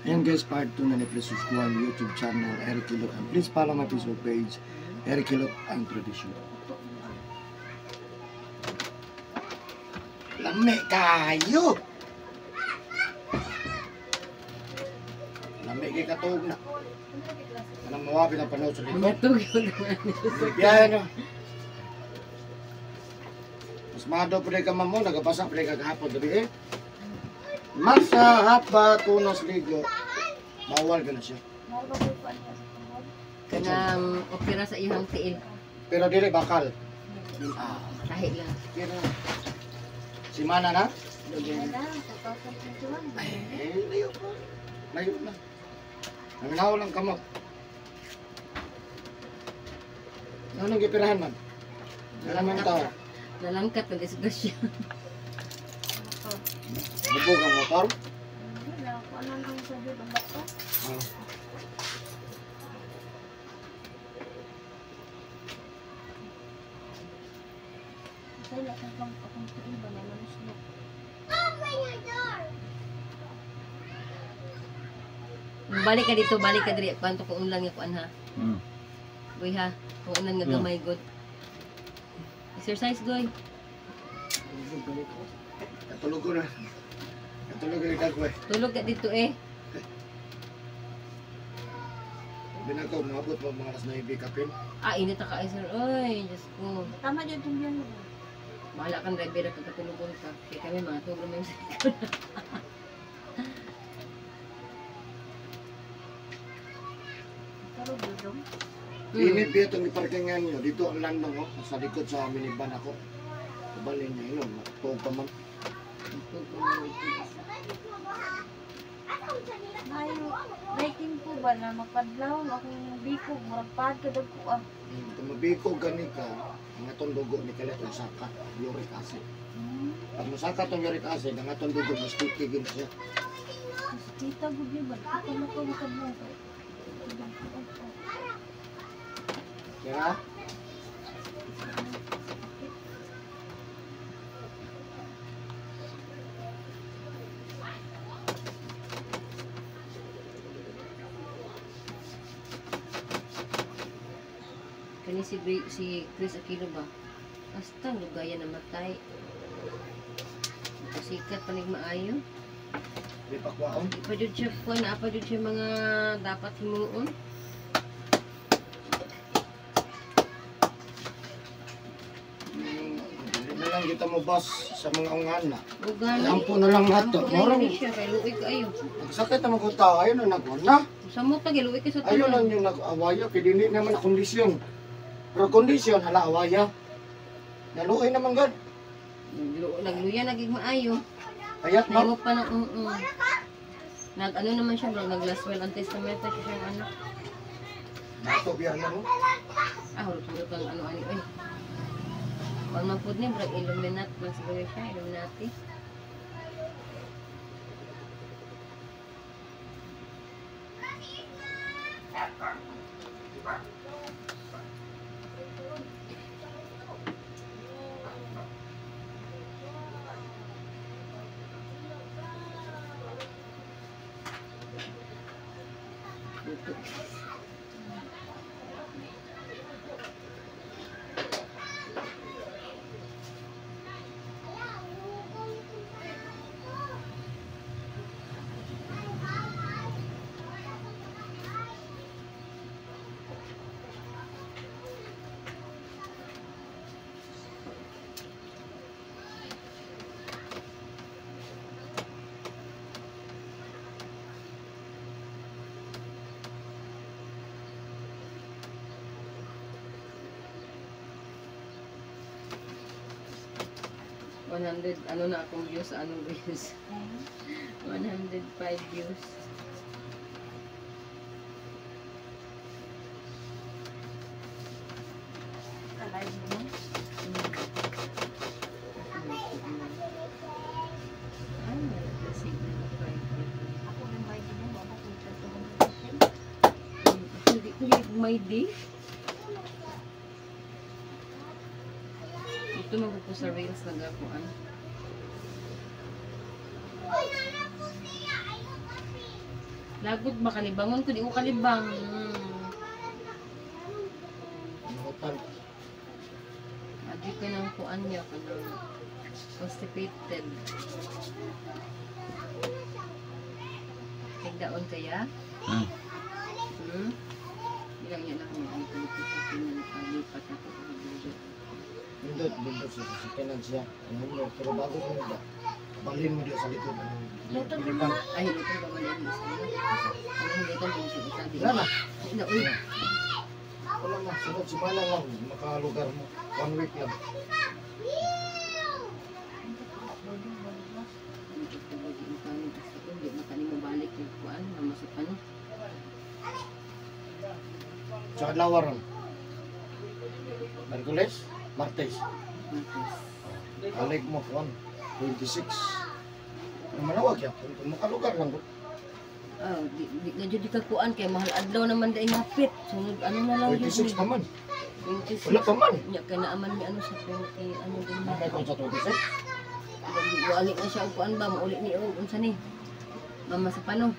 Ayan guys, part 2 na ni. Please subscribe YouTube channel Eric Hilot and please follow my Facebook page Eric Hilot and Tradition. Lami kayo! Lami kay katuog na. Anong mawabi ng panood sa likod? Matug yun. Biyahe na. Mas mado pa rin ka mamo, nagabasa pa rin ka kahapon gabi eh. Masa hapa tunos ligo. Bawal ka na siya. Kanang opera sa iyang tiil. Pero dili bakal. Ah, Tahi lang. pero si Mana na? Lugayan. Ay, eh, layo pa. Layo na. Naminaw lang kamot. Anong gipirahan man? Wala man tao. Nalangkat ng disgrasya. Bubog ang motor. Ah. Balik ka dito, balik ka diri. Kwanto ko unlang nga kuan ha. Boy ha, kung unan nga gamay god. Exercise goy. Natulog ko na. Natulog ko na kagwe. Tulog ka dito eh. Binagaw, maabot mo mga alas 9 kapin. Ah, init ka sir. Oy, Diyos ko. Tama dyan itong biyan mo. Bahala kang driver kag katulugon ka. Kaya kami mga tulog naman sa likod. Pero dudong. Init ba itong iparkingan nyo? Dito ang landong oh. Sa likod sa minivan ako. Kabalin niya yun. Matugtog pa man. Mayo, lighting po ba na magpadlaw akong bikog, murag pad ka dag ko ah. Kung mabiko gani ka, ang atong dugo ni kalit masaka, uric acid. Pag musaka tong uric acid, ang atong dugo mas sticky gin siya. Mas kita gud ni ba? Kita mo ko makadlaw. Kaya, Kani si si Chris Aquino ba? Hasta lugaya namatay. Pasikat panig maayo. Di pa kwaon. Di pa jud siya kuan, naa pa jud siya mga dapat himuon. Dili na lang kita mo boss sa mga ungan na. O gani. Lampo na lang nato. Ampo na Morong, yun siya kay luoy kaayo. sakit naman kung tao, ayun na nagwan na. Sa mo ta giluoy kay sa Ayun lang tanan. yung nag-awaya, kaya dili naman na kondisyon. Pero kondisyon, hala awaya. Naluoy naman gad. Nagluya naging maayo. Ayat no? Nahimo pa ng Nag ano naman siya bro, nag last will and testament na siya siyang ano. Nato biya na mo. Ah, hurot-hurot ang ano ani oy. Kuan man pud ni bro, Illuminati man siguro siya, Illuminati. Dito. 100, ano na akong views, anong views? 105 views. Alive mo. Ay, wala na signal private. Ako rin may din mo ako kita sa mga. Hindi ko yung may day. Ito magpupo sa Reels nagakuan. Lagot ba kalibangon ko di ko kalibang. Nahutan. Adi ka ng kuan niya kanang constipated. Tigdaon kaya? Hmm. Hmm? Bilang niya lang may dito sa akin na palipat ako sa dulo. Nindot, nindot sa sasakyanan siya. Ano mo, pero bago ko nila. Balhin mo diya sa likod. Luto Pilipang. Ay, luto ba man yung isa? Ano luto mo sa isa? Di Wala na. Ay, na, uy. Wala na. Sunod simana lang. Makalugar mo. One week lang. Hindi na mo balik yung kuan, mamasukan. Sa adlaw ron. Merkules? Martes. Martes. Balik mo, kuan. 26. Ang manawag ya. Kung makalugar lang ko. Oh, di di na jud ka kuan kay mahal adlaw naman dai ngapit. Sunod ano na lang yun. 26 pa man. 26. Wala pa man. Nya kay naaman mi ano sa 20 ano din. May kung sa 26. Wali na siya og kuan ba mauli ni og unsa ni? Mama sa pano.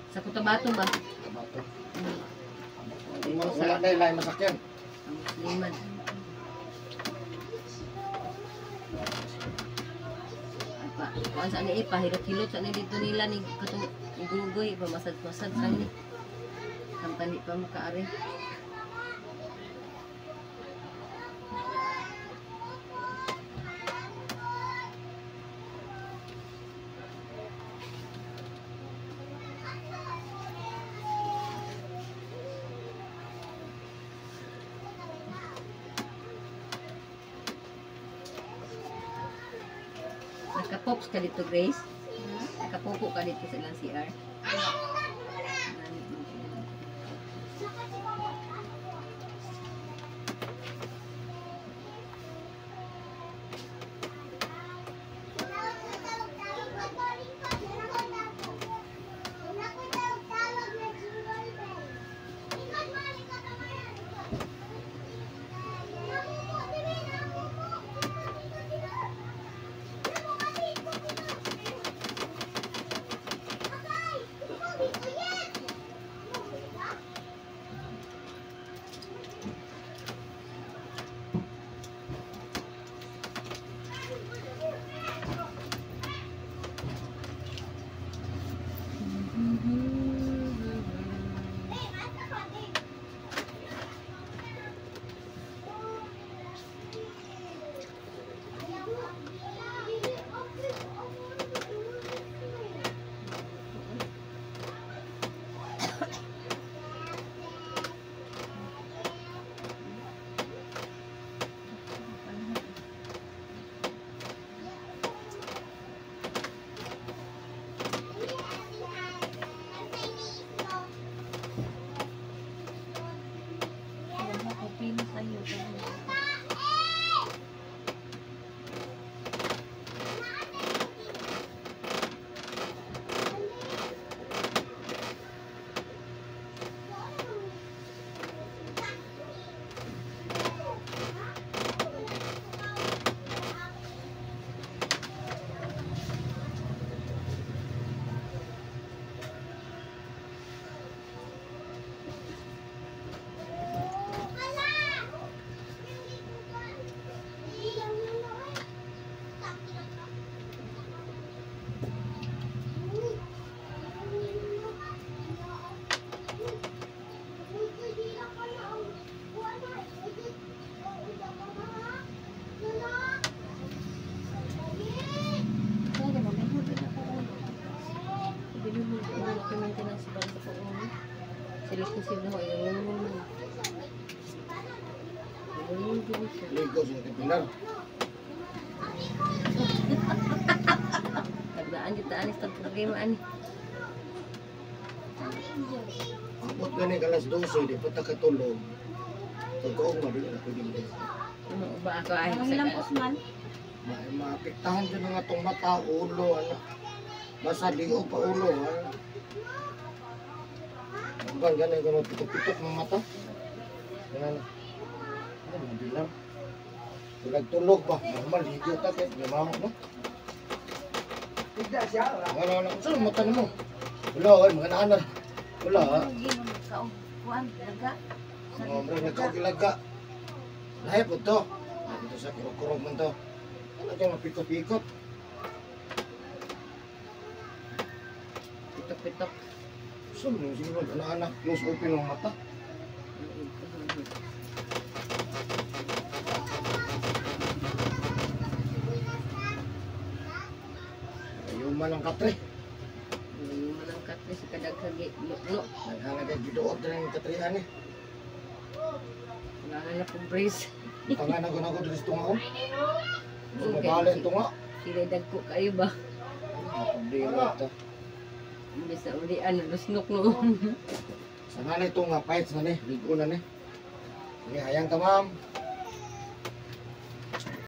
Sa Cotabato ba? Kabato. Wala na ilay masakyan. Ang Musliman. Pa, kuan sa ani eh, pahilot-hilot sa ani dito nila ni katong gugoy pamasad-masad sa ani. Samtang di pa makaari. Nakapops ka dito, Grace? Nakapopo ka dito sa ilang CR? Wala ko pinos ayo. Pwede mo, may hubid ako ulo. Sabi mo, ano na maintenance ba sa pag-uwi? Sila kasi na ako, yung mo. Yung din siya. Ligo sa kapilar. Tagdaan dito, anis, tag problema, ani. Abot gani alas 12, di pa ta katulog. Pagkaong ma, dili na pwede mo. Ano ba ako ay Ang lampos man. Maapektahan dyan ang atong mata, ulo, ano. Basta liog pa ulo, ano. Ang gani ko pitok-pitok ng mata. Ganun. Ano, mabilang. Tulog tulog ba? Normal, ligo ta, kaya gamaw, no? Tigda siya, wala. Wala wala. Saan mata nimo? Wala oy, mga naanan. Wala. Ha? Kuan, daga. Mga murag nagkakilaga. Lahi po to. Dito sa kurog-kurog man to. Ano ito, mapikot-pikot. Pitok-pitok. Saan mo sige mo, anak-anak, close open ang mata. Ayaw man ang katre. Yung manang katre sa kadaghagi. No. Naghanag ay giduot na yung katrehan eh. Kailangan na pong brace. Tanga na ko na ko dito sa tunga ko. So, mabali ang tunga. Sila dagko kayo ba? Problema ito. Imbes na ulian, lusnok noon. Sa nanay tunga, pahit sa nanay. Ligo na ni. Sige, hayang ka ma'am.